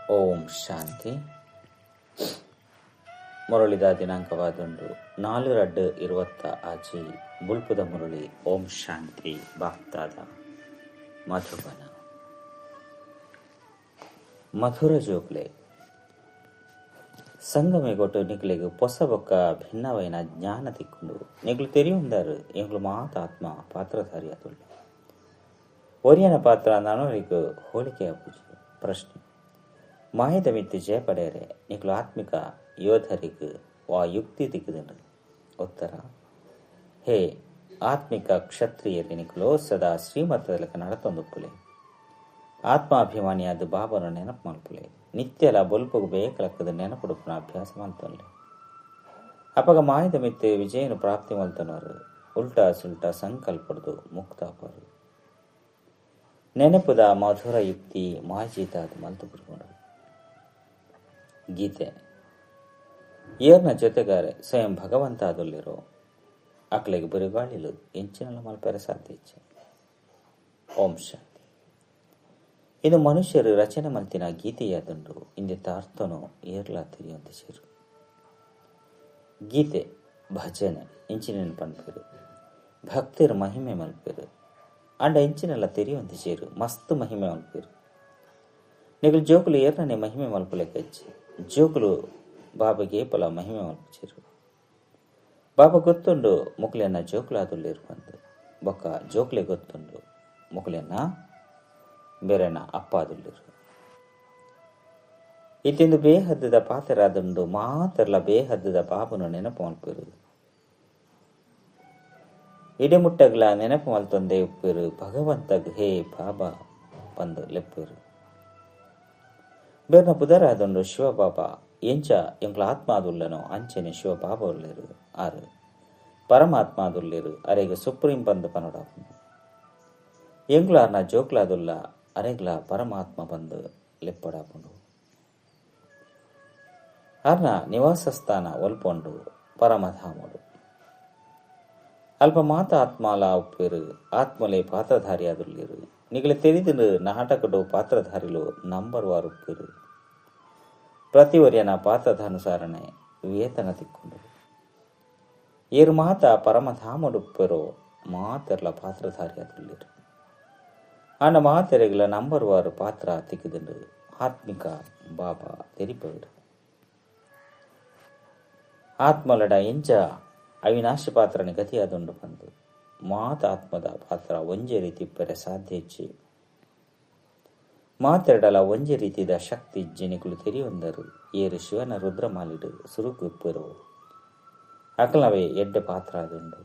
ಓಂ ಶಾಂತಿ. ಮುರಳಿದ ದಿನಾಂಕವಾದುಂಡು 4/2/26 ಬುಲ್ಪುದ ಮುರಳಿ. ಓಂ ಶಾಂತಿ. ಬಾಪ್ತಾದ ಮಧುಬನ. ಮಧುರ ಜೋಕ್ಲೆ ಸಂಗಮೆಗೊಟ್ಟು ನಿಕ್ಲೆಗ್ ಪೊಸ ಬೊಕ್ಕ ಭಿನ್ನವೈನ ಜ್ಞಾನ ತಿಕ್ಕುಂಡು. ನಿಕ್ಲು ತೆರಿಯುಂದಾರು ಎಂಕ್ಲು ಮಾತ ಆತ್ಮ ಪಾತ್ರಧಾರಿ ಆದುಲ್ಲ. ಒರಿಯನ ಪಾತ್ರ ನನೊರಿಗ್ ಹೋಲಿಕೆ ಆಪುಜಿ. ಪ್ರಶ್ನೆ: ಮಾಯದ ಮಿತ್ತ್ ಜಯ ಪಡೆಯರೆ ನಿಕ್ಲು ಆತ್ಮಿಕ ಯೋಧರಿಗ್ ವಾ ಯುಕ್ತಿ ತಿಕ್ಕುದುಂಡು? ಉತ್ತರ: ಹೇ ಆತ್ಮಿಕ ಕ್ಷತ್ರಿಯರೇ, ನಿಕ್ಲು ಸದಾ ಶ್ರೀಮತದ ನಡತೊಂದುಪ್ಪುಲೆ. ಆತ್ಮಾಭಿಮಾನಿಯಾದ ಬಾಬನು ನೆನಪು ಮಲ್ಪುಲೆ. ನಿತ್ಯಲ ಬೊಲ್ಪುಗು ಬೇಕಲಕ್ಕದ ನೆನಪುಡುಪುನ ಅಭ್ಯಾಸ ಮಲ್ತೊನ್ಲೆ. ಅಪಗ ಮಾಯದ ಮಿತ್ತ್ ವಿಜಯನು ಪ್ರಾಪ್ತಿ ಮಲ್ತೊನರು. ಉಲ್ಟಾ ಸುಲ್ಟಾ ಸಂಕಲ್ಪಡ್ದು ಮುಕ್ತಾಪರು. ನೆನಪುದ ಮಧುರ ಯುಕ್ತಿ ಮಾಜೀತಾದ ಮಲ್ತು ಬುಡ್ಪುಂಡು. ಗೀತೆ: ಏರ್ನ ಜೊತೆಗಾರೆ ಸ್ವಯಂ ಭಗವಂತ ಆದುಲ್ಲೆರೋ ಅಕ್ಲೆಗ್ ಬಿರುಗಾಳಿಲು ಎಂಚಿನಲ ಮಲ್ಪೆರೆ ಸಾಧ್ಯ ಇಜ್ಜಿ. ಓಂ ಶಾಂತಿ. ಇದು ಮನುಷ್ಯರು ರಚನೆ ಮಲ್ತಿನ ಗೀತೆಯಾದುಂಡು. ಇಂದೆತ ಅರ್ಥನು ಏರ್ಲಾ ತೆರಿಯೊಂದಿಜೆರ್. ಗೀತೆ ಭಜನೆ ಇಂಚಿನೆನ್ ಪನ್ಪೆರ್. ಭಕ್ತೆರ್ ಮಹಿಮೆ ಮಲ್ಪೆರ್. ಆಂಡ ಇಂಚಿನೆಲ ತೆರಿಯೊಂದಿಜೆರ್. ಮಸ್ತ್ ಮಹಿಮೆ ಮಲ್ಪೆರ್. ನಿಕುಲು ಜೋಕುಲು ಏರ್ನನೆ ಮಹಿಮೆ ಮಲ್ಪುಲೆಕ ಇಜ್ಜಿ. ಜೋಕುಲು ಬಾಬಾಗ್ ಏಪಲ ಮಹಿಮೆ ಮಲ್ಪುಜೆರ್. ಬಾಬಾ ಗೊತ್ತುಂಡು ಮೊಕ್ಲೆನ ಜೋಕುಲಾದುಲ್ಲೆರ್ ಪಂದ್. ಬೊಕ್ಕ ಜೋಕುಲೆ ಗೊತ್ತುಂಡು ಮೊಕ್ಲೆನ ಬೇರೆನ ಅಪ್ಪಾದುಲ್ಲೆರ್. ಇತ್ತಿಂದು ಬೇಹದ್ದುದ ಪಾತೆರಾದುಂಡು. ಮಾತೆರ್ಲ ಬೇಹದ್ದುದ ಬಾಬನು ನೆನಪು ಮಲ್ಪೆರ್. ಇಡೆಮುಟ್ಟಗ್ಲ ನೆನಪು ಮಲ್ತೊಂದೇ ಉಪ್ಪೆರ್. ಭಗವಂತಗ್ ಹೇ ಬಾಬಾ ಪಂದ್ ಲೆಪ್ಪೆರ್. ಬೇರ್ನ ಪುದರಾದುಂಡು ಶಿವಬಾಬಾ. ಎಂಚ ಎಂಕ್ಲ ಆತ್ಮ ಆದುಲ್ಲೆನೋ ಅಂಚನೆ ಶಿವಬಾಬಾ ಉಲ್ಲೆರ್. ಆರ್ ಪರಮಾತ್ಮ ಆದುಲ್ಲೆರ್. ಅರೆಗ್ ಸುಪ್ರೀಂ ಪಂದ್ ಪನೊಡಾಪುಂಡು. ಎಂಕ್ಲ ಆರ್ನ ಜೋಕ್ಲಾದುಲ್ಲ. ಅರೆಗ್ಲ ಪರಮಾತ್ಮ ಪಂದ್ ಲೆಪ್ಪೊಡಾಪುಂಡು. ಆರ್ನ ನಿವಾಸ ಸ್ಥಾನ ಒಲ್ಪೊಂಡು ಪರಮಧಾಮೊಡು. ಅಲ್ಪ ಮಾತ ಆತ್ಮಲ ಉಪ್ಪೆರ್. ಆತ್ಮಲೆ ಪಾತ್ರಧಾರಿ ಆದುಲ್ಲೆರ್. ನಿಗಲೆ ತೆರಿದುಂಡು ನಾಟಕಡು ಪಾತ್ರಧಾರಿಲು ನಂಬರ್ ವಾರ್ ಉಪ್ಪೆರ್. ಪ್ರತಿ ಒರಿಯನ ಪಾತ್ರದಾನುಸಾರನೆ ವೇತನ ತಿಕ್ಕುಂಡು. ಏರ್ ಮಾತ ಪರಮಧಾಮೊಡುಪ್ಪೆರೋ ಮಾತೆರ್ಲ ಪಾತ್ರಧಾರಿ ಆದುಲ್ಲೆರ್. ಆಂಡ ಮಾತೆರೆಗ್ಲ ನಂಬರ್ ವಾರ್ ಪಾತ್ರ ತಿಕ್ಕುದುಂಡು. ಆತ್ಮಿಕ ಬಾಬಾ ತೆರಿಪವೆರ್. ಆತ್ಮಲಡ ಎಂಚ ಅವಿನಾಶಿ ಪಾತ್ರನೆ ಗತಿಯಾದುಂಡು ಪಂದ್. ಮಾತ ಆತ್ಮದ ಪಾತ್ರ ಒಂಜೇ ರೀತಿ ಇಪ್ಪೆರೆ ಸಾಧ್ಯ ಇಜ್ಜಿ. ಮಾತೆರಡಲ ಒಂಜೇ ರೀತಿದ ಶಕ್ತಿ ಇಜ್ಜಿ. ನಿಕುಲು ತೆರಿಯೊಂದರು. ಏರು ಶಿವನ ರುದ್ರಮಾಲಿಡ್ ಸುರುಕು ಇಪ್ಪೆರೋ ಅಕಲ್ನವೇ ಎಡ್ಡೆ ಪಾತ್ರ ಆದುಂಡು.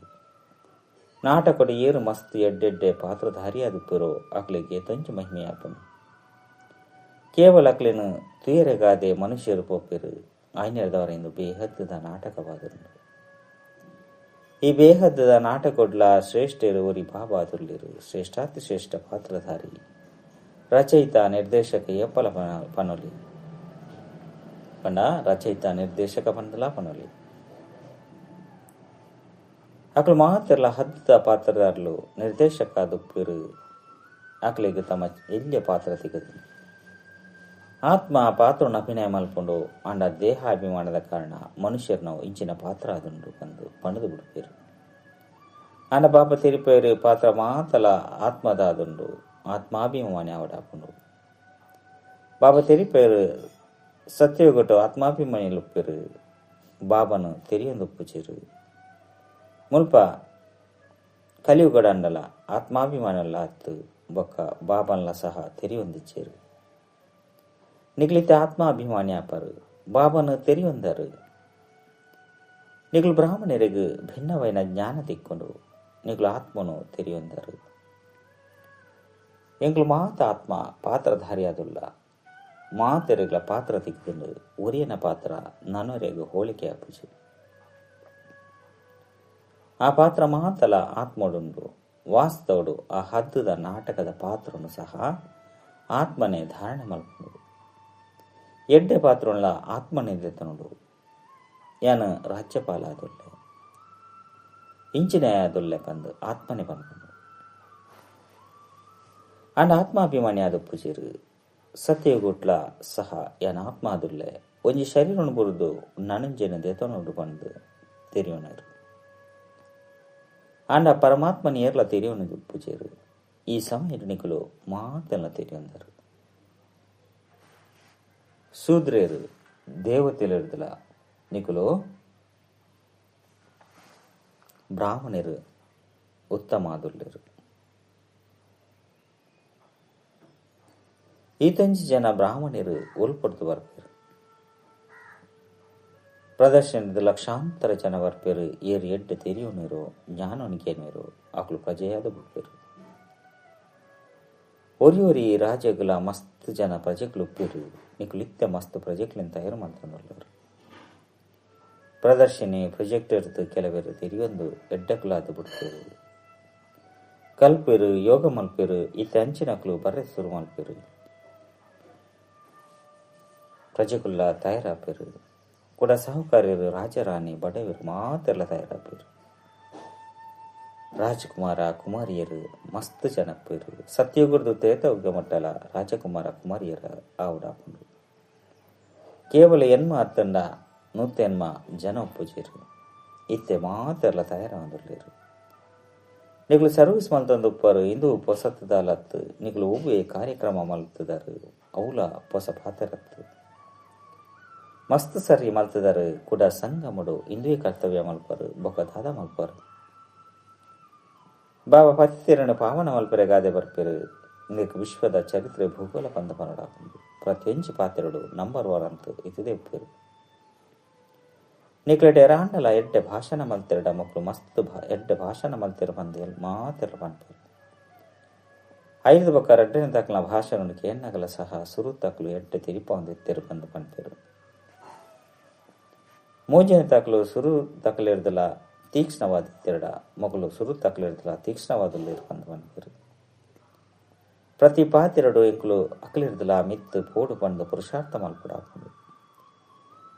ನಾಟಕಡು ಏರು ಮಸ್ತ್ ಎಡ್ಡೆಡ್ಡೆ ಪಾತ್ರಧಾರಿಯಾದುಪ್ಪೆರೋ ಅಕ್ಲೆಗ್ ಏತೊಂಜಿ ಮಹಿಮೆಯಾಪುಂಡು. ಕೇವಲ ಅಕ್ಲೆನ್ ತುಯರೆಗಾದೆ ಮನುಷ್ಯರು ಪೋಪೆರ್. ಆಯ್ನೆರ್ದವರ ಇಂದು ಬೇಹದ್ದುದ ನಾಟಕವಾದುಂಡು. ಈ ಬೇಹದ್ದುದ ನಾಟಕೊಡ್ಲ ಶ್ರೇಷ್ಠರು ಒರಿ ಬಾಬಾ ಆದುಲ್ಲೆರ್. ಶ್ರೇಷ್ಠಾತಿ ಶ್ರೇಷ್ಠ ಪಾತ್ರಧಾರಿ ರಚಯಿತ ನಿರ್ದೇಶಕ ಏಪಲ ಪನೊಲಿ. ಪಂಡ ರಚಯಿತ ನಿರ್ದೇಶಕ ಪಂದಲ ಪನೊಲಿ. ಅಕ್ಲು ಮಾತೆರ್ಲ ಹದ್ದುದ ಪಾತ್ರದಾರ್ಲು ನಿರ್ದೇಶಕ ಆದುಪ್ಪೆರ್. ಅಕ್ಲೆಗ್ ತಮ್ಮ ಎಲ್ಯ ಪಾತ್ರ ತಿಕ್ಕುದು. ಆತ್ಮ ಪಾತ್ರನ್ ಅಭಿನಯ ಮಲ್ಪುಂಡು. ಆಂಡ ದೇಹಾಭಿಮಾನದ ಕಾರಣ ಮನುಷ್ಯರ್ನವು ಇಂಚಿನ ಪಾತ್ರ ಆದುಂಡು ಪಂದ್ ಪಂಡುದು ಬುಡ್ಪೆರ್. ಆಂಡ ಬಾಬಾ ತೆರಿಪೆರ್ ಪಾತ್ರ ಮಾತಲ ಆತ್ಮದಾದುಂಡು. ಆತ್ಮಾಭಿಮಾನಿ ಆವಡಾಪುಂಡು. ಬಾಬಾ ತೆರಿಪೆರ್ ಸತ್ಯಯುಗಟು ಆತ್ಮಾಭಿಮಾನಿಲುಪ್ಪೆರ್. ಬಾಬನು ತೆರಿಯೊಂದುಪ್ಪುಜೆರ್. ಮುಲ್ಪ ಕಲಿಯುಗಡಂಡಲ ಆತ್ಮಾಭಿಮಾನಲ ಅತ್ತ್ ಬೊಕ್ಕ ಬಾಬನ್ಲ ಸಹ ತೆರಿಯೊಂದಿಜ್ಜೆರ್. ನಿಕ್ಲಿತ್ತೆ ಆತ್ಮಾಭಿಮಾನಿ ಆಪರು. ಬಾಬನು ತೆರಿಯೊಂದರು. ನಿಕ್ಲು ಬ್ರಾಹ್ಮಣರಿಗ್ ಭಿನ್ನವೈನ ಜ್ಞಾನ ತಿಕ್ಕುಂಡು. ನಿಕ್ಲು ಆತ್ಮನು ತೆರಿಯೊಂದರು. ಎಂಕ್ಲು ಮಾತ ಆತ್ಮ ಪಾತ್ರಧಾರಿಯಾದುಲ್ಲ. ಮಾತೆರೆಗ್ಲ ಪಾತ್ರ ತಿಕ್ಕುಂಡು. ಒರಿಯನ ಪಾತ್ರ ನನೊರೆಗ್ ಹೋಲಿಕೆ ಆಪುಜಿ. ಆ ಪಾತ್ರ ಮಾತಲ ಆತ್ಮಡುಂಡು. ವಾಸ್ತವಡು ಆ ಹದ್ದುದ ನಾಟಕದ ಪಾತ್ರನು ಸಹ ಆತ್ಮನೇ ಧಾರಣೆ ಮಲ್ಪುಂಡು. ಎಡ್ಡೆ ಪಾತ್ರನ್ಲ ಆತ್ಮನೇ ದೆತ್ತೊನುಡು. ಯಾನ್ ರಾಜ್ಯಪಾಲ ಆದುಲ್ಲೆ, ಇಂಚಿನ ಆದುಲ್ಲೆ ಪಂದ್ ಆತ್ಮನೆ ಪನ್ಪುಂಡು. ಆಂಡ ಆತ್ಮಾಭಿಮಾನಿ ಆದುಪ್ಪುಜೆರ್. ಸತ್ಯಯುಗೊಟ್ಲ ಸಹ ಯಾನ ಆತ್ಮಾದುಲ್ಲೆ ಒಂಜಿ ಶರೀರನು ಬುರುದು ನನಂಜೆನ ದೇತನೊಡು ಪಂದು ತೆರಿಯೋನರು. ಆಂಡ ಪರಮಾತ್ಮನ ಏರ್ಲ ತೆರಿಯೋನು ಪೂಜೆರು. ಈ ಸಮಯ ನಿಕುಲು ಮಾತೆಲ್ಲ ತೆರಿಯೊಂದರು. ಶೂದ್ರೇರು ದೇವತೆಲಿರ್ದಲ ನಿಕುಲು ಬ್ರಾಹ್ಮಣರು ಉತ್ತಮಾದುಲ್ಲೆರು. ಈತಂಜಿ ಜನ ಬ್ರಾಹ್ಮಣರು ಒಲ್ಪಡ್ತು ಬರ್ಪೇರು. ಪ್ರದರ್ಶನದ ಲಕ್ಷಾಂತರ ಜನ ಬರ್ಪೇರು. ಏರು ಎಡ್ಡೆ ತೆರಿಯೋನೇರೋ ಜ್ಞಾನನಿಕೇನೇರೋ ಆಕಲು ಪ್ರಜೆಯಾದ ಬಿಡ್ಪೇರು. ಒರಿ ಒರಿ ರಾಜ್ಯಗಳ ಮಸ್ತ್ ಜನ ಪ್ರಜೆಗಳು ಉಪ್ಪೇರು. ನಿಕುಲಿತ್ಯ ಮಸ್ತ್ ಪ್ರಜೆಗಳಿಂದ ತಯಾರು ಮಾಡ್ತಂದುಳ್ಳರು. ಪ್ರದರ್ಶಿನಿ ಪ್ರೊಜೆಕ್ಟರ್ ಕೆಲವರು ತೆರಿಯೊಂದು ಎಡ್ಡಕುಲಾದ ಬಿಡ್ಪೇರು. ಕಲ್ಪೇರು ಯೋಗ ಮಲ್ಪೇರು. ಇತ್ತ ಅಂಚಿನಕ್ಲು ಬರ್ರೆ ಶುರು ಮಲ್ಪೇರು. ಪ್ರಜೆಕುಲ್ಲ ತಯಾರಾಪೇರು. ಕೂಡ ಸಾಹುಕಾರ್ಯರು ರಾಜರಾಣಿ ಬಡವರು ಮಾತೆಲ್ಲ ತಯಾರಾಪೇರು. ರಾಜಕುಮಾರ ಕುಮಾರಿಯರು ಮಸ್ತ್ ಜನಪೇರು. ಸತ್ಯಗುರ್ದು ತೇತ ಮಟ್ಟಲ ರಾಜಕುಮಾರ ಕುಮಾರಿಯರ ಆವುಡಾಪುಂಡು. ಕೇವಲ ಎನ್ಮ ಅತ್ತಂಡ ನೂತೆನ್ಮ ಜನ ಒಪ್ಪುಜೇರು. ಇತ್ತೆ ಮಾತೆಲ್ಲ ತಯಾರಾದುಲ್ಲೇರು. ನಿಕುಲು ಸರ್ವಿಸ್ ಮಲ್ತೊಂದು ಉಪ್ಪರು. ಇಂದು ಪೊಸತ್ತದಾಲತ್ತು ನಿಕುಲು ಒವ್ವೇ ಕಾರ್ಯಕ್ರಮ ಮಲ್ತದಾರು ಅವುಲ ಪೊಸ ಪಾತೆರತ್ತು ಮಸ್ತ್ ಸರಿ ಮಲ್ತದಾರು. ಕೂಡ ಸಂಗಮಡು ಇಂದುವೇ ಕರ್ತವ್ಯ ಮಲ್ಪರು ಬೊಕ್ಕ ದಾದ ಮಲ್ಪರು. ಬಾಬಾ ಪತಿರನ್ನು ಪಾವನ ಮಲ್ಪರೆ ಗಾದೆ ಬರ್ಪೇರು. ಇಂದಕ್ಕೆ ವಿಶ್ವದ ಚರಿತ್ರೆ ಭೂಗೋಳ ಪಂದ ಪನಡಾಪುಂಡು. ಪ್ರತಿಯೊಂಜಿ ಪಾತೆರಡು ನಂಬರ್ 1 ಅಂತ ಇತದೇ ಉಪ್ಪೇರು. ನಿಕ್ಲೆಟ್ ಎರಾಂಡಲ ಎಡ್ಡೆ ಭಾಷಣ ಮಲ್ತೆರಡ ಮಕ್ಕಳು ಮಸ್ತ್ ಎಡ್ಡೆ ಭಾಷಣ ಮಲ್ತೆರ ಪಂದ ಮಾತೆರ ಪನ್ಪೇರು. ಐದು ಬೊಕ್ಕ ರಡ್ಡನೆ ತಕ್ಕಲ ಭಾಷಣ ಕೇನ್ನಗಲ ಸಹ ಸುರು ತಕ್ಕಲು ಎಡ್ಡೆ ತಿರಿಪೊಂದಿತ್ತೆರು ಪಂದು ಪನ್ಪೇರು. ಮೂಜನೆ ತಕ್ಕಲು ಸುರು ತಕ್ಕಲಿರ್ದಲ ತೀಕ್ಷ್ಣವಾದ ತೆರಡ ಮಗಳು ಸುರು ತಕ್ಕಲಿರ್ದಲ ತೀಕ್ಷ್ಣವಾದಲ್ಲಿರು ಪಂದು ಪನ್ಪೇರು. ಪ್ರತಿ ಪಾತೆರಡು ಎಂಕುಲು ಅಕಲಿರ್ದಲ ಮಿತ್ತು ಪೋಡು ಪಂದು ಪುರುಷಾರ್ಥ ಮಲ್ಪಡಾಪುಂಡು.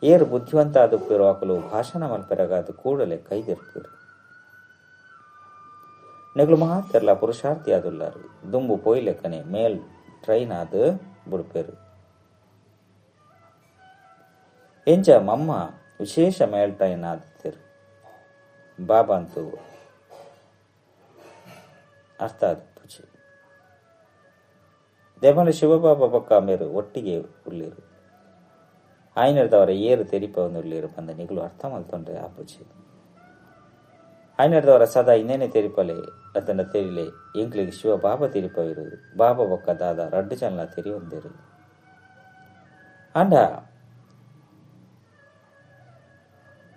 ಏರು ಬುದ್ಧಿವಂತ ಆದುಪ್ಪೇರು ಆಕಲು ಭಾಷಣ ಮಲ್ಪೆರಗಾದ ಕೂಡಲೇ ಕೈದಿರ್ಪೇರು. ನೆಗಲು ಮಾತೆರ್ಲ ಪುರುಷಾರ್ಥಿ ಆದುಲ್ಲಾರು. ದುಂಬು ಪೋಯ್ಲೆಕ್ಕನೆ ಮೇಲ್ ಟ್ರೈನ್ ಆದ ಬುಡ್ಪೇರು. ಎಂಚ ಮಮ್ಮ ವಿಶೇಷ ಮೇಲ್ ಟ್ರೈನ್ ಆದಿತ್ತೇರು. ಬಾಬಾ ಅಂತೂ ಅರ್ಥ ಆದ ಪೂಜೆ ದೇವನ ಶಿವಬಾಬಾ ಬೊಕ್ಕ ಮೇರು ಒಟ್ಟಿಗೆ ಉಳ್ಳೇರು. ಆಯ್ನರ್ದವರ ಏರು ತೆರಿಪೊಂದುಲ್ಲೇರು ಪಂದ ನಿಕುಲು ಅರ್ಥ ಮಲ್ತೊಂಡ್ರೆ ಆ ಪೂಜೆ. ಆಯ್ನರ್ದವರ ಸದಾ ಇನ್ನೇನೆ ತೆರಿಪಲೆ ಅತನ ತೆರಿಲೆ ಎಂಕ್ಲಿಗೆ ಶಿವ ಬಾಬಾ ತೆರಿಪವಿರು. ಬಾಬಾ ಬೊಕ್ಕ ದಾದ ರಡ್ಡು ಜನಲ ತೆರಿಯೊಂದೇರು. ಆಂಡ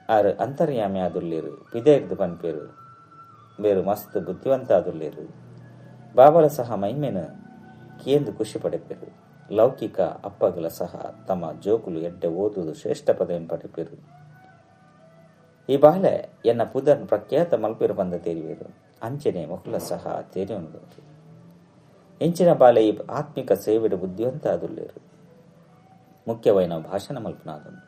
ಆರು ಅಂತರ್ಯಾಮಿ ಆದುಲ್ಲೇರು. ಪಿದೆರ್ದು ಪನ್ಪೇರು. ಬೇರು ಮಸ್ತ್ ಬುದ್ಧಿವಂತ ಆದುಲ್ಲೇರು. ಬಾಬರ ಸಹ ಮೈಮೇನ ಕೇಂದು ಖುಷಿ ಪಡೆಪೇರು. ಲೌಕಿಕ ಅಪ್ಪಗಳ ಸಹ ತಮ್ಮ ಜೋಕುಲು ಎಡ್ಡೆ ಓದುವುದು ಶ್ರೇಷ್ಠ ಪದವಿಯನ್ನು ಪಡೆಪೇರು. ಈ ಬಾಲೆ ಎನ್ನ ಪುದರ್ ಪ್ರಖ್ಯಾತ ಮಲ್ಪೇರು ಬಂದ ತೇರಿವೇರು. ಅಂಚನೆ ಮೊಕುಲ ಸಹ ತೇರಿಯೊಂದು. ಇಂಚಿನ ಬಾಲೆ ಈ ಆತ್ಮಿಕ ಸೇವೆಡು ಬುದ್ಧಿವಂತ ಆದುಲ್ಲೇರು. ಮುಖ್ಯವಾಯಿನ ಭಾಷಣ ಮಲ್ಪನಾದುಂಡು.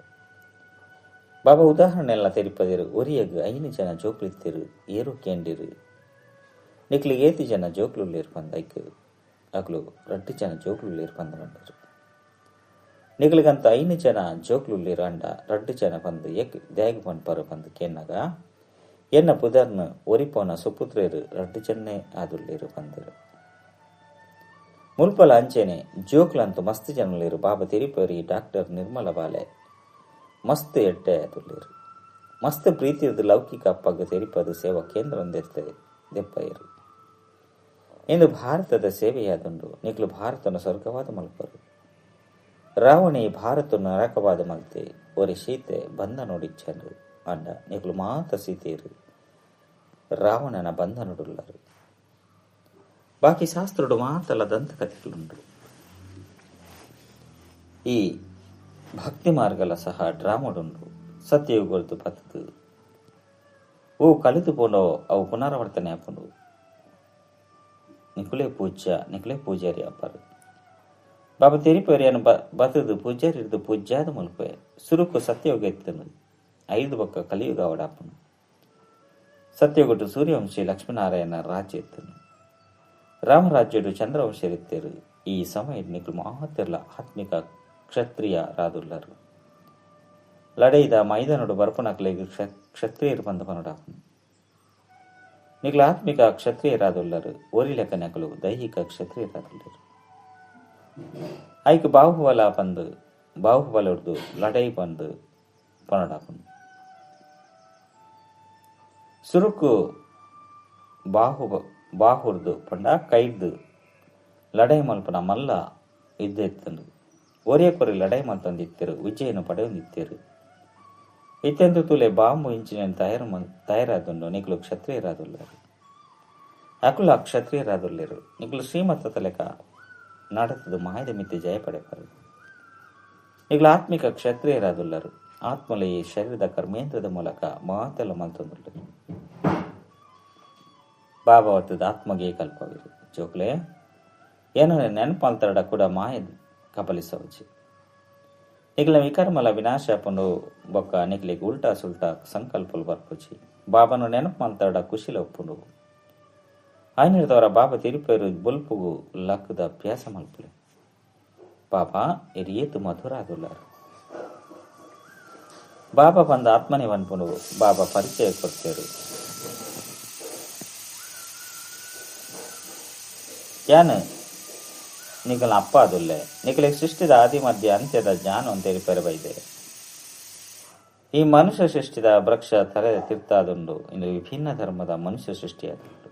ಬಾಬಾ ಉದಾಹರಣೆ ಎಲ್ಲ ತೆರಿಪದಿರು. ಒರಿಯಗ್ 5 ಜನ ಜೋಕ್ಲಿತ್ತಿರು. ಏರು ಕೇಂಡಿರು. ನಿಕ್ಲಿಗೆ ಏತಿ ಜನ ಜೋಕ್ಲುಲ್ಲೇರು ಪಂದೈಕ್ ಅಕ್ಲು 2 ಜನ ಜೋಕ್ಲುಲ್ಲೇರು ಪಂದ ಬಂದರು. ನಿಕ್ಲಿಗಂತ 5 ಜನ ಜೋಕ್ಲುಲ್ಲೇರು ಅಂಡ 2 ಜನ ಪಂದು ಏಕ್ ದ್ಯಾಗ್ ಪನ್ಪರು ಪಂದು ಕೇನ್ನಾಗ ಎನ್ನ ಪುದರ್ನು ಒರಿಪೋನ ಸುಪುತ್ರೇರು 2 ಜನ್ನೇ ಆದುಲ್ಲೇರು ಪಂದರು. ಮುಲ್ಪಲ ಅಂಚೆನೆ ಜೋಕ್ಲಂತು ಮಸ್ತ್ ಜನಲೇರು. ಬಾಬಾ ತೆರಿಪರಿ ಡಾಕ್ಟರ್ ನಿರ್ಮಲ ಬಾಲೆ ಮಸ್ತ್ ಎಡ್ಡೆ ಆದುಲ್ಲೇರು. ಮಸ್ತ್ ಪ್ರೀತಿಯದು ಲೌಕಿಕ ಅಪ್ಪಗ ತೆರಿಪದು ಸೇವಾ ಕೇಂದ್ರ ಒಂದಿರ್ತದೆ ದೆಪ್ಪಯರು. ಇಂದು ಭಾರತದ ಸೇವೆಯಾದುಂಡು. ನಿಕ್ಲು ಭಾರತನ ಸ್ವರ್ಗವಾದ ಮಲ್ಪರು. ರಾವಣಿ ಭಾರತ ನರಕವಾದ ಮಲ್ತೆ ಒರಿ ಸೀತೆ ಬಂಧ ನೋಡಿಚ್ಚನು. ಅಂಡ ನಿಕ್ಲು ಮಾತ ಸೀತೆಯರು ರಾವಣನ ಬಂಧ ನೋಡುಲ್ಲರು. ಬಾಕಿ ಶಾಸ್ತ್ರುಡು ಮಾತಲ್ಲ ದಂತಕಥೆಗಳುಂಡು. ಈ ಭಕ್ತಿ ಮಾರ್ಗಲ ಸಹ ಡ್ರಾಮಡುಂಡು. ಸತ್ಯಯುಗದ್ದು ಪತ್ತದು ಓ ಕಲಿತು ಪೋಂಡೋ ಅವು ಪುನರಾವರ್ತನೆ ಆಪುಂಡು. ನಿಕುಲೇ ಪೂಜ್ಯ ನಿಕುಲೇ ಪೂಜಾರಿ ಅಪ್ಪರು. ಬಾಬಾ ತೆರಿಪೇರಿಯನ್ನು ಬತದು ಪೂಜಾರಿ ಹಿಡಿದು ಪೂಜ್ಯಾದ ಮುಲ್ಪೆ ಸುರುಕು ಸತ್ಯಯುಗ ಎತ್ತನು. 5 ಬೊಕ್ಕ ಕಲಿಯುಗ ಅವಡಾಪುನು. ಸತ್ಯಯುಗಟ್ಟು ಸೂರ್ಯವಂಶಿ ಲಕ್ಷ್ಮೀನಾರಾಯಣ ರಾಜ್ಯ ಎತ್ತನು. ರಾಮರಾಜ್ಯಡು ಚಂದ್ರವಂಶರಿತ್ತೇರು. ಈ ಸಮಯ ನಿಕುಲು ಮಾತೆರ್ಲ ಆತ್ಮಿಕ ಕ್ಷತ್ರಿಯ ರಾದುಲ್ಲರು. ಲಡೈದ ಮೈದಾನಡು ಬರ್ಪನಕ್ಲೆಗ್ ಕ್ಷತ್ರಿಯರು ಪಂದ ಪನೊಡಾಪುಂಡು. ನಿಕುಲು ಆತ್ಮಿಕ ಕ್ಷತ್ರಿಯರಾದುಲ್ಲರು, ಒರಿ ಲೆಕ್ಕ ನಕಲು ದೈಹಿಕ ಕ್ಷತ್ರಿಯರಾದುಲ್ಲರು. ಐಕ್ ಬಾಹುಬಲ ಪಂದು ಬಾಹುಬಲೊಡ್ದು ಲಡೈ ಪಂದು ಪನೊಡಾಪುಂಡು. ಸುರುಕು ಬಾಹುರ್ದು ಪಂಡ ಕೈರ್ದು ಲಡೈ ಮಲ್ಪನ ಮಲ್ಲ ಯುದ್ಧ ಇತ್ತಂದು. ಒರಿಯ ಕೊರಿ ಲಡೈ ಮಲ್ತೊಂದಿತ್ತೆರು, ವಿಜಯನು ಪಡೆಯೊಂದಿತ್ತೆರು. ಇತ್ತೆಂದು ತುಲೆ ಬಾಂಬು ಇಂಚಿನ ತಯಾರಾದುಂಡು. ನಿಕುಲು ಕ್ಷತ್ರಿಯರಾದುಲ್ಲರು, ಅಕುಲ ಕ್ಷತ್ರಿಯರಾದುಲ್ಲೆರು. ನಿಕುಲು ಶ್ರೀಮಂತ ಲೆಕ್ಕ ನಾಟಕದ ಮಾಯದ ಮಿತ್ತೆ ಜಯ ಪಡೆಪಾರು. ನಿಕುಲು ಆತ್ಮಿಕ ಕ್ಷತ್ರಿಯರಾದುಲ್ಲರು. ಆತ್ಮಲ ಈ ಶರೀರದ ಕರ್ಮೇಂದ್ರದ ಮೂಲಕ ಮಾತೆಲ್ಲ ಮಲ್ತೊಂದುಲ್ಲರು. ಬಾಬಾ ಹೊತ್ತದ ಆತ್ಮಗೆ ಕಲ್ಪವಿರು. ಜೋಕ್ಲೆ ಏನೋ ನೆನಪಲ್ತರಡ ಕೂಡ ಮಾಯ ಕಬಲಿಸವಚ್ಚಿ. ನಿಕಲ ವಿಕರ್ಮಲ ವಿನಾಶ ಪಂಡು ಬೊಕ್ಕ ನಿಕಲಿಗೆ ಉಲ್ಟಾ ಸುಲ್ಟಾ ಸಂಕಲ್ಪలు ಬರ್ಪುಚಿ. ಬಾಬಾನು ನೆನಪು ಮಲ್ತರಡ ಖುಷಿಲ ಒಪ್ಪುಂಡು. ఆయన ಬಾಬಾ ತಿರುಪೇರು ಬೊಲ್ಪುಗು ಲಕ್ಕದ ಅಭ್ಯಾಸ ಮಲ್ಪುಲೆ. ಬಾಬಾ ಎರಿಯೇತು ಮಧುರಾದುಲ್ಲಾರು. ಬಾಬಾ ಬಂದ ಆತ್ಮನೇ ವನ್ಪುಂಡು. ಬಾಬಾ ಪರಿಚಯ ಕೊಡ್ತೇರು. ಯಾನು ನಿಕಲ ಅಪ್ಪ ಅದುಲ್ಲೆ, ನಿಕಲೆ ಸೃಷ್ಟಿದ ಆದಿ ಮಧ್ಯ ಅಂತ್ಯದ ಜ್ಞಾನ ಅಂತ ಬೈದೆ. ಈ ಮನುಷ್ಯ ಸೃಷ್ಟಿದ ವೃಕ್ಷ ತರೆ ತಿರ್ತಾದುಂಡು. ಇಂದು ವಿಭಿನ್ನ ಧರ್ಮದ ಮನುಷ್ಯ ಸೃಷ್ಟಿಯಾದುಂಡು.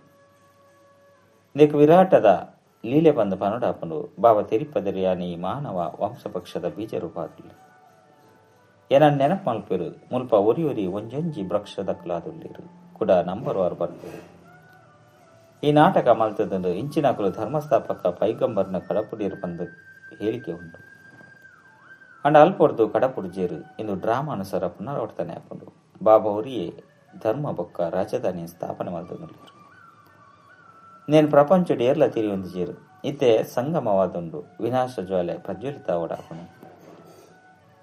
ಇದಕ್ಕೆ ವಿರಾಟದ ಲೀಲೆ ಬಂದ ಪನುಡಾಪುಂಡು. ಬಾಬಾ ತಿರುಪದರಿಯಾನಿ ಮಾನವ ವಂಶಪಕ್ಷದ ಬೀಜ ರೂಪಾದುಲ್ಲೆ. ಏನ ನೆನಪು ಮಲ್ಪೇರು. ಮುಲ್ಪ ಒರಿ ಒರಿ ಒಂಜೊಂಜಿ ವೃಕ್ಷದ ಕುಲಾದುಲ್ಲೇರು ಕೂಡ ನಂಬರ್ ವಾರು ಬರ್ಪೇರು. ಈ ನಾಟಕ ಮಲ್ತದಂದು ಇಂಚಿನಕಲು ಧರ್ಮಸ್ಥಾಪಕ ಪೈಗಂಬರ್ನ ಕಡಪುಡಿಯರು ಬಂದು ಹೇಳಿಕೆ ಉಂಟು. ಅಂಡ ಅಲ್ಪೊಡ್ದು ಕಡಪುಡ್ಜೇರು ಇಂದು ಡ್ರಾಮಾ ಅನುಸಾರ ಪುನರಾವರ್ತನೆ ಆಪುಂಡು. ಬಾಬಾ ಒರಿಯೇ ಧರ್ಮ ಬೊಕ್ಕ ರಾಜಧಾನಿ ಸ್ಥಾಪನೆ ಮಲ್ತದುಲ್ಲೇರು. ನೇನು ಪ್ರಪಂಚಡು ಏರ್ಲ ತಿರಿಯೊಂದಿಜೇರು. ಇತ್ತೆ ಸಂಗಮವಾದುಂಡು. ವಿನಾಶ ಜ್ವಾಲೆ ಪ್ರಜ್ವಲಿತ ಓಡಾಪುಂಡು.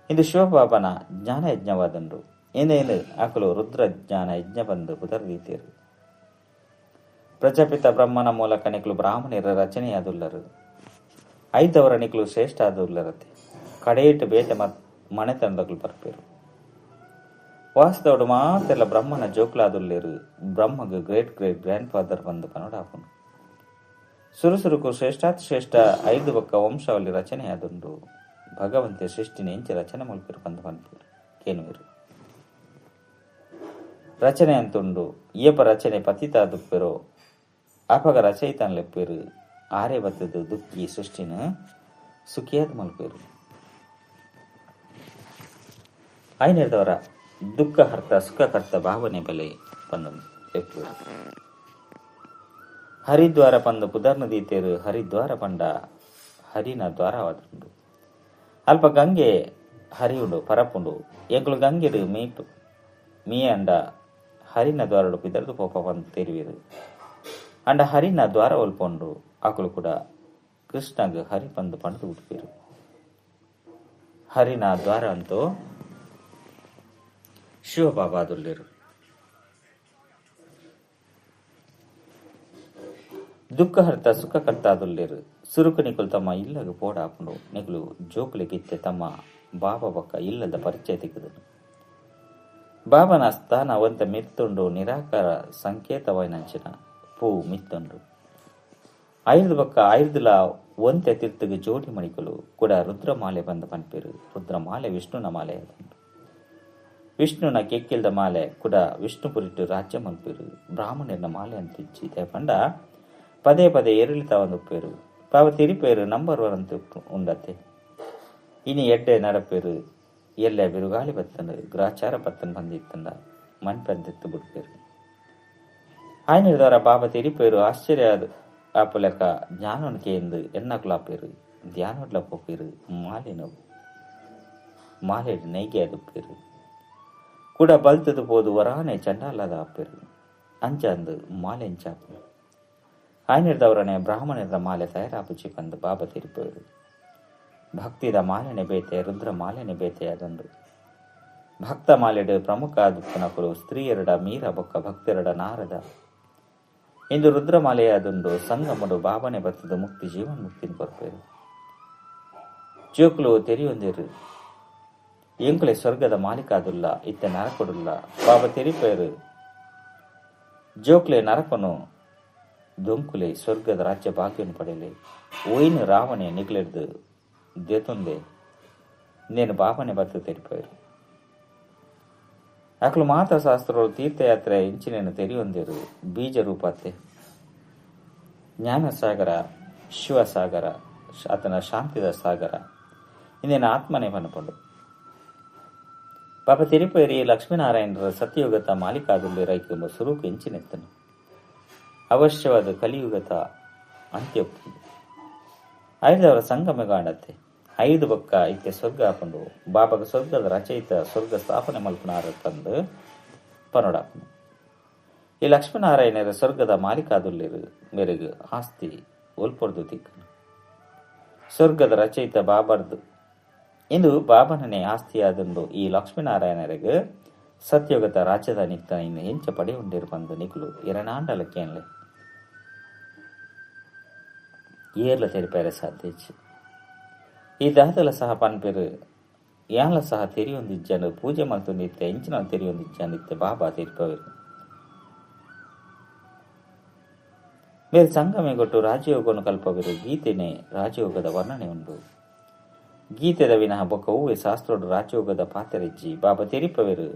ಇಂದು ಶಿವಬಾಬನ ಜ್ಞಾನ ಯಜ್ಞವಾದುಂಡು. ಇಂದೇನು ಅಕಲು ರುದ್ರ ಜ್ಞಾನ ಯಜ್ಞ ಬಂದು ಪುದರ್ದೀತೇರು. ಪ್ರಜಾಪಿತ ಬ್ರಹ್ಮನ ಮೂಲಕ ನಿಕಲು ಬ್ರಾಹ್ಮಣರ ರಚನೆಯಾದುಲ್ಲರು. ಐದವರ ನಿಕಲು ಶ್ರೇಷ್ಠ ಆದುಲ್ಲರತೆ. ಕಡೆಯಿಟ್ಟು ಬೇತೆ ಮನೆತನದಗಳು ಬರ್ಪೇರು. ವಾಸ್ತವಡು ಮಾತೆಲ್ಲ ಬ್ರಹ್ಮನ ಜೋಕ್ಲಾದುಲ್ಲೇರು. ಬ್ರಹ್ಮಗ great great grand father ಬಂದು ಪನೋಡಾಪುಂಡು. ಸುರುಸುರುಕು ಶ್ರೇಷ್ಠಾತಿ ಶ್ರೇಷ್ಠ ಐದು ಬಕ್ಕ ವಂಶಾವಳಿ ರಚನೆಯಾದುಂಡು. ಭಗವಂತೆ ಸೃಷ್ಟಿನ ಎಂಚ ರಚನೆ ಮಲ್ಪೇರು ಬಂದು ಪನ್ಪೇರು ಕೇನುವೇರು. ರಚನೆ ಅಂತುಂಡು. ಏಪ ರಚನೆ ಪತಿತಾದುಪ್ಪೇರೋ ಅಪಗ ರಚಯಿತಾನ್ ಲೆಪ್ಪೇರು. ಆರೆ ಬತ್ತದ ದುಃಖಿ ಸೃಷ್ಟಿನ ಸುಖಿಯಾದ ಮಲ್ಪೇರು. ಐನೇದವರ ದುಃಖ ಹರ್ತ ಸುಖಕರ್ತ ಭಾವನೆ ಬಲೆ ಪಂದು ಲೆಪ್ಪೇರು. ಹರಿದ್ವಾರ ಪಂದು ಪುದರ್ನ ದೀತೇರು. ಹರಿದ್ವಾರ ಪಂಡ ಹರಿನ ದ್ವಾರವಾದುಂಡು. ಅಲ್ಪ ಗಂಗೆ ಹರಿಯುಂಡು ಪರಪುಂಡು. ಎಂಕುಲು ಗಂಗೆಡು ಮೀ ಅಂಡ ಹರಿನ ದ್ವಾರಡು ಪಿದರ್ದು ಪೋಪ ಪಂದು ತೆರುವಿರು. ಅಂಡ ಹರಿನ ದ್ವಾರ ಒಲ್ಪೊಂಡು ಆಕುಲು ಕೂಡ ಕೃಷ್ಣಗ್ ಹರಿ ಪಂದು ಪಂಡು ಬಿಟ್ಪೇರು. ಹರಿನ ದ್ವಾರ ಅಂತೂ ಶಿವಬಾಬಾದುಲ್ಲೇರು. ದುಃಖಹರ್ತ ಸುಖಕರ್ತಾದುಲ್ಲೇರು. ಸುರುಕು ನಿಕುಲು ತಮ್ಮ ಇಲ್ಲಗ ಪೋಡಾಪುಂಡು. ನಿಕುಲು ಜೋಕುಲಿಗಿತ್ತೆ ತಮ್ಮ ಬಾಬಾ ಬೊಕ್ಕ ಇಲ್ಲದ ಪರಿಚಯ ತೆಗೆದನು. ಬಾಬನ ಸ್ಥಾನ ಅವಂತ ಮಿತ್ತುಂಡು. ನಿರಾಕಾರ ಸಂಕೇತವಾಯಿನಂಚಿನ ಪೂ ಮಿತ್ತುಂಡು. ಐದು ಬಕ್ಕ ಐದುಲ ಒಂತೆ ತಿರ್ತುಗು ಜೋಡಿ ಮಣಿಕುಲು ಕೂಡ ರುದ್ರಮಾಲೆ ಬಂದ ಪನ್ಪೇರು. ರುದ್ರಮಾಲೆ ವಿಷ್ಣುನ ಮಾಲೆ ಅದುಂಡು. ವಿಷ್ಣುನ ಕೆಕ್ಕಿಲ್ದ ಮಾಲೆ ಕೂಡ ವಿಷ್ಣುಪುರಿಟ್ಟು ರಾಜ್ಯ ಮಲ್ಪೇರು. ಬ್ರಾಹ್ಮಣನ ಮಾಲೆ ಅಂತಿಜ್ಜಿ ಪಂಡ ಪದೇ ಪದೇ ಏರಿಳಿತ ಒಂದುಪ್ಪೇರು. ಪಾವ ತಿರಿಪೇರು ನಂಬರ್ ವನ್ ಅಂತ ಉಂಡತ್ತೆ. ಇನಿ ಎಡ್ಡೆ ನಡಪೇರು. ಎಲ್ಲ ಬಿರುಗಾಳಿ ಬತ್ತಂಡು ಗ್ರಾಚಾರ ಬತ್ತನ್ ಬಂದಿತ್ತಂಡ ಮನ್ಪಂತೆತ್ತು ಬಿಡ್ಪೇರು. ఆయన ಬಾಬಾ ತಿರಿಪೇರು ಆಶ್ಚರ್ಯ ಆಪುಲೆಕ ಜ್ಞಾನೋನ್ಕೆ ಎಂದು ಎನ್ನಕುಲಾಪೇರು. ಧ್ಯಾನೋಡ್ಲ ಪೋಪೇರು. ಮಾಲಿನ ಮಾಲೆ ನೈಗೆ ಅದುಪ್ಪೇರು. ಕೂಡ ಬಲ್ತದು ಪೋದು ವರಾನೆ ಚಂಡಾಲದ ಆಪೇರು. ಅಂಚಂದು ಮಾಲೆಂಚಾಪು. ఆయనದವರನೆ ಬ್ರಾಹ್ಮಣರ ಮಾಲೆ ತಯಾರಾಪುಚಿ ಬಂದು ಬಾಬಾ ತಿರುಪೇರು. ಭಕ್ತಿದ ಮಾಲೆನೆ ಬೇತೆ ರುದ್ರ ಮಾಲೆನೆ ಬೇತೆ ಅದೊಂದು. ಭಕ್ತ ಮಾಲೆಡು ಪ್ರಮುಖ ದುಪ್ಪನಕುಲು ಸ್ತ್ರೀಯರಡ ಮೀರ ಬೊಕ್ಕ ಭಕ್ತರಡ ನಾರದ. ಇಂದು ರುದ್ರಮಾಲೆಯಾದುಂಡು ಸಂಗಮಡು ಬಾಬನೆ ಬತ್ತದ ಮುಕ್ತಿ ಜೀವನ್ ಮುಕ್ತಿನ ಕೊರ್ಪೇರು. ಜೋಕುಲು ತೆರಿಯೊಂದಿರು ಎಂಕುಲೆ ಸ್ವರ್ಗದ ಮಾಲೀಕಾದುಲ್ಲ ಇತ್ತೆ ನರಕೊಡುಲ್ಲ. ಬಾಬಾ ತೆರಿಪೇರು ಜೋಕ್ಲೆ ನರಕನು ದೊಂಕುಲೆ ಸ್ವರ್ಗದ ರಾಜ್ಯ ಭಾಗ್ಯವನ್ನು ಪಡೆಯಲೆ. ಓಯ್ನು ರಾವಣೆ ನಿಗ್ಲೆಡ್ದು ದೇತೊಂದೆ ನೇನು ಬಾಬನೆ ಬತ್ತು ತೆರಿಪೇರು. ಅಕಲು ಮಾತಾ ಶಾಸ್ತ್ರಗಳು ತೀರ್ಥಯಾತ್ರೆ ಇಂಚಿನೇನು ತೆರಿಯೊಂದಿರು ಬೀಜ ರೂಪತ್ತೆ ಜ್ಞಾನಸಾಗರ ಶಿವಸಾಗರ ಆತನ ಶಾಂತಿದ ಸಾಗರ ಇನ್ನೇನು ಆತ್ಮನೇ ಪನಪಂಡು. ಪಾಪ ತಿರುಪೇರಿ ಲಕ್ಷ್ಮೀನಾರಾಯಣರ ಸತ್ಯಯುಗತ ಮಾಲೀಕಾದುಳ್ಳಿ ರೈಕೆಂಬ ಸುರುಕು ಎಂಚಿನೆತ್ತನು. ಅವಶ್ಯವಾದ ಕಲಿಯುಗತ ಅಂತ್ಯ ಐದವರ ಸಂಗಮಗಾಂಡತ್ತೆ ಐದು ಬಕ್ಕ ಇತ್ತೆ ಸ್ವರ್ಗ ಹಾಕೊಂಡು ಬಾಬಾಗ ಸ್ವರ್ಗದ ರಚಯಿತ ಸ್ವರ್ಗ ಸ್ಥಾಪನೆ ಮಲ್ಪನಾರ ತಂದು ಪನೋಡಾಪನು. ಈ ಲಕ್ಷ್ಮೀನಾರಾಯಣರ ಸ್ವರ್ಗದ ಮಾಲೀಕಾದುಳ್ಳಿರು ಮೇರೆಗೆ ಆಸ್ತಿ ಒಲ್ಪೊಡ್ದು ತಿಕ್ಕನು. ಸ್ವರ್ಗದ ರಚಯಿತ ಬಾಬರ್ದು ಇಂದು ಬಾಬನನೇ ಆಸ್ತಿಯಾದಂದು ಈ ಲಕ್ಷ್ಮೀನಾರಾಯಣರಿಗೆ ಸತ್ಯುಗದ ರಾಜಧಾನಿ ಇನ್ನು ಹೆಂಚ ಪಡೆ ಉಂಡಿರು ಬಂದು ನಿಕುಲು ಎರನಾಂಡಲಕ್ಕೇನ್ಲೆ ಏರ್ಲ ತೆರಿಪೇರೆ ಸಾಧ್ಯ. ಈ ದಾದಲ ಸಹ ಪನ್ಪೇರು ಯಾನ್ಲ ಸಹ ತೆರಿಯೊಂದಿಜ್ಜಾನು ಪೂಜೆ ಮಲ್ತೊಂದಿತ್ತೆ ಇಂಚಿನ ತೆರಿಯೊಂದಿಜ್ಜಾನಿತ್ತೆ ಬಾಬಾ ತೆರಿಪವರು. ಮೇಲ್ ಸಂಗಮೆ ಕೊಟ್ಟು ರಾಜಯೋಗವನ್ನು ಕಲ್ಪವರು. ಗೀತೆನೇ ರಾಜಯೋಗದ ವರ್ಣನೆ ಉಂಟು. ಗೀತೆದ ವಿನಃ ಬೊಕ್ಕ ಹೂವೆ ಶಾಸ್ತ್ರೋಡು ರಾಜಯೋಗದ ಪಾತೆರೆಜ್ಜಿ ಬಾಬಾ ತೆರಿಪವರು.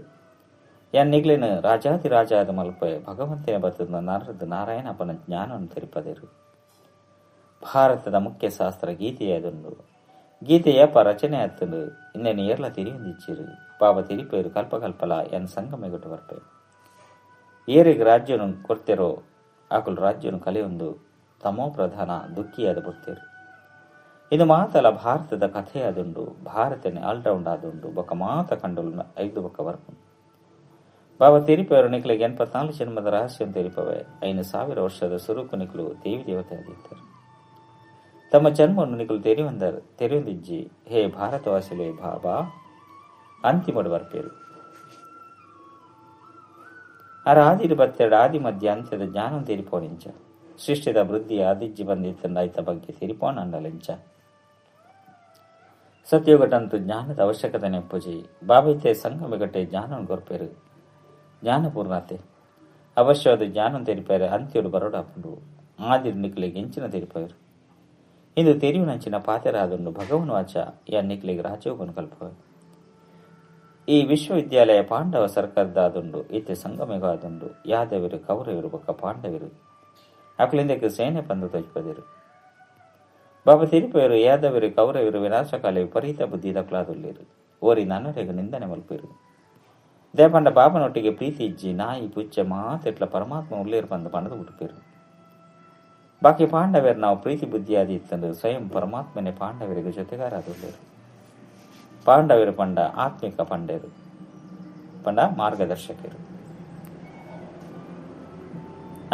ಯಾನ್ ನಿಗ್ಲೇನು ರಾಜಾತಿ ರಾಜಾದ ಮಲ್ಪೆ ಭಗವಂತನ ಬತ್ತದ ನಾರದ ನಾರಾಯಣಪ್ಪನ ಜ್ಞಾನವನ್ನು ತೆರಿಪದರು. ಭಾರತದ ಮುಖ್ಯ ಶಾಸ್ತ್ರ ಗೀತೆಯಾದುಂಡು. ಗೀತೆಯಪ್ಪ ರಚನೆ ಆತಂದು ಇನ್ನೇನು ಏರ್ಲ ತೆರಿಯೊಂದಿಚ್ಚಿರು. ಬಾಬಾ ತೆರಿಪೇರು ಕಲ್ಪಕಲ್ಪಲ ಎನ್ ಸಂಗಮೆಗೊಟ್ಟು ಬರ್ಪೆ. ಏರಿಗೆ ರಾಜ್ಯನು ಕೊಡ್ತೇರೋ ಆಕುಲು ರಾಜ್ಯನು ಕಲೆಯೊಂದು ತಮೋ ಪ್ರಧಾನ ದುಃಖಿಯಾದ ಬರ್ತೇರು. ಇದು ಮಾತಲ ಭಾರತದ ಕಥೆಯಾದುಂಡು. ಭಾರತನೇ ಆಲ್ರೌಂಡ್ ಆದುಂಡು. ಬೊಕ್ಕ ಮಾತ ಕಂಡಲು ಐದು ಬೊಕ್ಕ ಬರ್ಪು. ಬಾಬಾ ತೆರಿಪವರು ನಿಕ್ಲಿಗೆ 84 ಜನ್ಮದ ರಹಸ್ಯ ತೆರಿಪವೆ. 5,000 ವರ್ಷದ ಸುರುಕು ನಿಕ್ಲು ದೇವಿ ದೇವತೆ ಆಗಿದ್ದಾರೆ. ತಮ್ಮ ಜನ್ಮವನ್ನು ನಿಕಲು ತೆರಿವಂದರ್ ತೆರೆಯೊಂದಿಜ್ಜಿ. ಹೇ ಭಾರತವಾಸಿಲೇ ಬಾಬಾ ಅಂತಿಮಡು ಬರ್ಪೇರು. ಆರ ಆದಿರು ಬತ್ತೆರಡು ಆದಿ ಮಧ್ಯ ಅಂತ್ಯದ ಜ್ಞಾನ ತೆರಿಪೋನಿಂಚ ಸೃಷ್ಟಿದ ವೃದ್ಧಿ ಆದಿಜ್ಜಿ ಬಂದಿತ್ತಂದ ಐತ ಬಗ್ಗೆ ತೆರಿಪೋನ ಅಂಡಲೆಂಚ. ಸತ್ಯೋಗಟಂತು ಜ್ಞಾನದ ಅವಶ್ಯಕತೆ ನೆಪ್ಪುಜಿ. ಬಾಬೈತೆ ಸಂಗಮಗಟ್ಟೆ ಜ್ಞಾನವನ್ನು ಕೊರ್ಪೇರು. ಜ್ಞಾನಪೂರ್ಣತೆ ಅವಶ್ಯವಾದ ಜ್ಞಾನ ತೆರಿಪೇರು. ಅಂತ್ಯೋಡು ಬರೋಡಾಪುಂಡು ಆದಿರು ನಿಕ್ಲಿಗೆ ಎಂಚಿನ ತೆರಿಪೇರು. ಇಂದು ತೆರಿಯುನಂಚಿನ ಪಾತೆರಾದುಂಡು ಭಗವನ್ ವಾಚ ಯನ್ನಿಕ್ಲಿಗೆ ರಾಜಯೋಗನು ಕಲ್ಪವೆ. ಈ ವಿಶ್ವವಿದ್ಯಾಲಯ ಪಾಂಡವ ಸರ್ಕಾರದಾದುಂಡು. ಇತ್ತೆ ಸಂಗಮೆಗಾದುಂಡು. ಯಾದವರು ಕೌರವರು ಬೊಕ್ಕ ಪಾಂಡವರು ಅಕಲಿಂದಕ್ಕೆ ಸೇನೆ ಪಂದು ತಜ್ಪದಿರು. ಬಾಬಾ ತಿರುಪೇರು ಯಾದವರು ಕೌರವರು ವಿನಾಶಕಾಲ ವಿಪರೀತ ಬುದ್ಧಿ ದಕ್ಲಾದುಳ್ಳಿರು. ಓರಿ ನನ್ನರೆಗೆ ನಿಂದನೆ ಮಲ್ಪಿರು. ದೇಪಂಡ ಬಾಬನೊಟ್ಟಿಗೆ ಪ್ರೀತಿ ಇಜ್ಜಿ ನಾಯಿ ಪುಚ್ಚೆ ಮಾತೆಟ್ಲ ಪರಮಾತ್ಮ ಉಳ್ಳೇರು ಬಂದು ಪಣದು ಹುಟ್ಟುಪೇರು. ಬಾಕಿ ಪಾಂಡವರು ನಾವು ಪ್ರೀತಿ ಬುದ್ಧಿಯಾದಿ ಇತ್ತಂದು ಸ್ವಯಂ ಪರಮಾತ್ಮನೇ ಪಾಂಡವರಿಗೆ ಜೊತೆಗಾರಾದುಳ್ಳೇರು. ಪಾಂಡವರು ಪಂಡ ಆತ್ಮಿಕ ಪಂಡೇರು ಪಂಡ ಮಾರ್ಗದರ್ಶಕರು.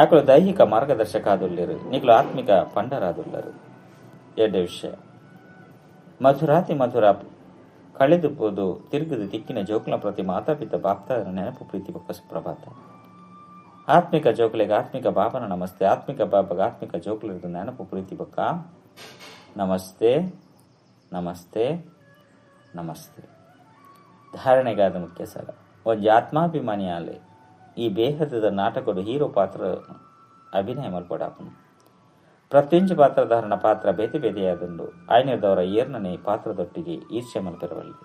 ಆಕಳು ದೈಹಿಕ ಮಾರ್ಗದರ್ಶಕ ಆದುಳ್ಳೇರು. ನಿಕಲು ಆತ್ಮಿಕ ಪಂಡರಾದುಳ್ಳರು. ಎಡ್ಡೆ ವಿಷಯ ಮಧುರಾತಿ ಮಧುರ ಕಳೆದು ಪೋದು ತಿರುಗದು ತಿಕ್ಕಿನ ಜೋಕುಲ ಪ್ರತಿ ಮಾತಾಪಿತ ಬಾಪ್ತಾರ ನೆನಪು ಪ್ರೀತಿ ಬೊಕ್ಕ ಸುಪ್ರಭಾತ. ಆತ್ಮಿಕ ಜೋಕುಲೆಗೆ ಆತ್ಮಿಕ ಬಾಬನ ನಮಸ್ತೆ. ಆತ್ಮಿಕ ಬಾಬಗ ಆತ್ಮಿಕ ಜೋಕುಲದ ನೆನಪು ಪ್ರೀತಿ ಬೊಕ್ಕ ನಮಸ್ತೆ ನಮಸ್ತೆ ನಮಸ್ತೆ. ಧಾರಣೆಗಾದ ಮುಖ್ಯ ಸರ ಒಂಜಿ ಆತ್ಮಾಭಿಮಾನಿಯಾಲೆ ಈ ಬೇಹದ ನಾಟಕಡು ಹೀರೋ ಪಾತ್ರ ಅಭಿನಯ ಮಲ್ಪಡಾಪನು. ಪ್ರತಿಯೊಂಜಿ ಪಾತ್ರಧಾರಣ ಪಾತ್ರ ಬೇತೆ ಬೇತೆಯಾದುಂಡು. ಆಯ್ನದವರ ಏರ್ನನೆ ಪಾತ್ರದೊಟ್ಟಿಗೆ ಈರ್ಷ್ಯ ಮಲ್ಪೆರವಲ್ಲಿ.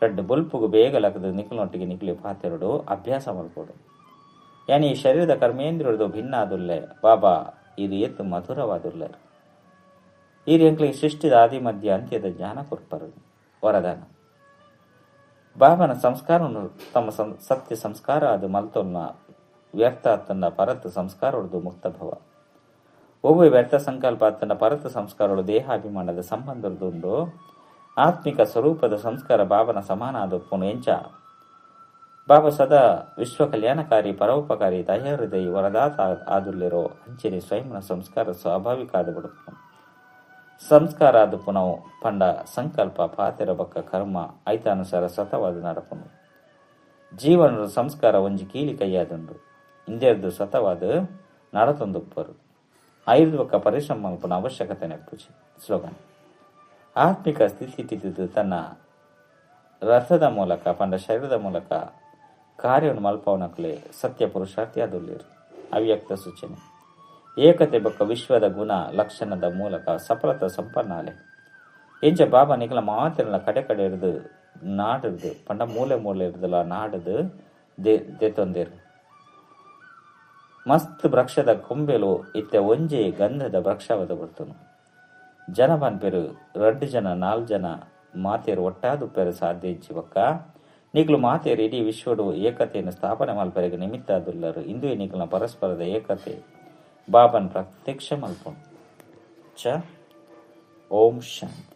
ರಡ್ಡು ಬೊಲ್ಪುಗು ಬೇಗ ಲಕದ ನಿಖಲನೊಟ್ಟಿಗೆ ನಿಖಲಿ ಪಾತೆರಡು ಅಭ್ಯಾಸ ಮಲ್ಪೋಡು. ಯಾನಿ ಈ ಶರೀರದ ಕರ್ಮೇಂದ್ರಿಯದು ಭಿನ್ನ ಆದುಲ್ಲೆ ಬಾಬಾ ಇದು ಏತು ಮಧುರವಾದುಲ್ಲರು. ಈ ರೆಂಕ್ಲಿಗೆ ಸೃಷ್ಟಿದ ಆದಿ ಮಧ್ಯ ಅಂತ್ಯದ ಜ್ಞಾನ ಕೊರ್ಪರು. ವರದಾನ ಬಾಬನ ಸಂಸ್ಕಾರವನ್ನು ತಮ್ಮ ಸತ್ಯ ಸಂಸ್ಕಾರ ಅದು ಮಲ್ತೊನ್ನ ವ್ಯರ್ಥ ತನ್ನ ಪರತ್ ಸಂಸ್ಕಾರೊಡ್ದು ಮುಕ್ತ ಭವ. ಒವ್ವೆ ವ್ಯರ್ಥ ಸಂಕಲ್ಪ ತನ್ನ ಪರತ್ ಸಂಸ್ಕಾರಗಳು ದೇಹಾಭಿಮಾನದ ಸಂಬಂಧದುಂಡು. ಆತ್ಮಿಕ ಸ್ವರೂಪದ ಸಂಸ್ಕಾರ ಬಾಬನ ಸಮಾನ ಆದಪ್ಪನು ಎಂಚ ಬಾಬಾ ಸದಾ ವಿಶ್ವ ಕಲ್ಯಾಣಕಾರಿ ಪರೋಪಕಾರಿ ದಯಾಹೃದಯಿ ವರದಾತ ಆದುಲ್ಲಿರೋ ಅಂಚನೆ ಸ್ವಯಂನ ಸಂಸ್ಕಾರ ಸ್ವಾಭಾವಿಕ ಆದ ಬಿಡುಪ್ಪನು. ಸಂಸ್ಕಾರ ಆದ ಪುನಃ ಪಂಡ ಸಂಕಲ್ಪ ಪಾತೆರ ಬಕ್ಕ ಕರ್ಮ ಐತಾನುಸಾರ ಸತವಾದ ನಡಪನು. ಜೀವನದ ಸಂಸ್ಕಾರ ಒಂಜಿ ಕೀಲಿ ಕೈಯಾದುಂಡು. ಇಂದೆರ್ದು ಸತವಾದ ನಡತೊಂದುಪ್ಪರು. ಐರ್ದ್ ಬೊಕ್ಕ ಪರಿಶ್ರಮ ಮಲ್ಪುನ ಅವಶ್ಯಕತೆ ಇಪ್ಪುಜಿ. ಸ್ಲೋಗನ್: ಆತ್ಮಿಕ ಸ್ಥಿತಿ ತನ್ನ ರಥದ ಮೂಲಕ ಪಂಡ ಶರೀರದ ಮೂಲಕ ಕಾರ್ಯವನ್ನು ಮಲ್ಪವನಕಲೆ ಸತ್ಯ ಪುರುಷಾರ್ಥಿ ಆದುಲ್ಲೇರು. ಅವ್ಯಕ್ತ ಸೂಚನೆ: ಏಕತೆ ಬೊಕ್ಕ ವಿಶ್ವದ ಗುಣ ಲಕ್ಷಣದ ಮೂಲಕ ಸಫಲತ ಸಂಪನ್ನಾಲೆ. ಇಂಚ ಬಾಬಾ ನಿಕಲ ಮಾತೆರ್ಲ ಕಡೆ ಕಡೆ ಹಿಡ್ದು ನಾಡಿರ್ದು ಪಂಡ ಮೂಲೆ ಮೂಲೆ ಹಿಡ್ದಲ ನಾಡದು ದೆತೊಂದೇರು. ಮಸ್ತ್ ವೃಕ್ಷದ ಕೊಂಬೆಲು ಇತ್ತೆ ಒಂಜಿ ಗಂಧದ ವೃಕ್ಷವಾದ ಬರ್ತನು. ಜನ ಪನ್ಪೆರು ರಡ್ಡು ಜನ ನಾಲ್ ಜನ ಮಾತೆರು ಒಟ್ಟಾದುಪ್ಪೆರೆ ಸಾಧ್ಯ ಇಜ್ಜಿ. ಬೊಕ್ಕ ನಿಕುಲು ಮಾತೆರು ಇಡೀ ವಿಶ್ವಡು ಏಕತೆಯನ್ನು ಸ್ಥಾಪನೆ ಮಲ್ಪೆರೆಗ್ ನಿಮಿತ್ತ ಆದುಲ್ಲರು. ಇಂದುವೆ ನಿಕಲ್ನ ಪರಸ್ಪರದ ಏಕತೆ ಬಾಬನ್ ಪ್ರತ್ಯಕ್ಷ ಮಲ್ಪುಂಡು. ಚ ಓಂ ಶಾಂತಿ.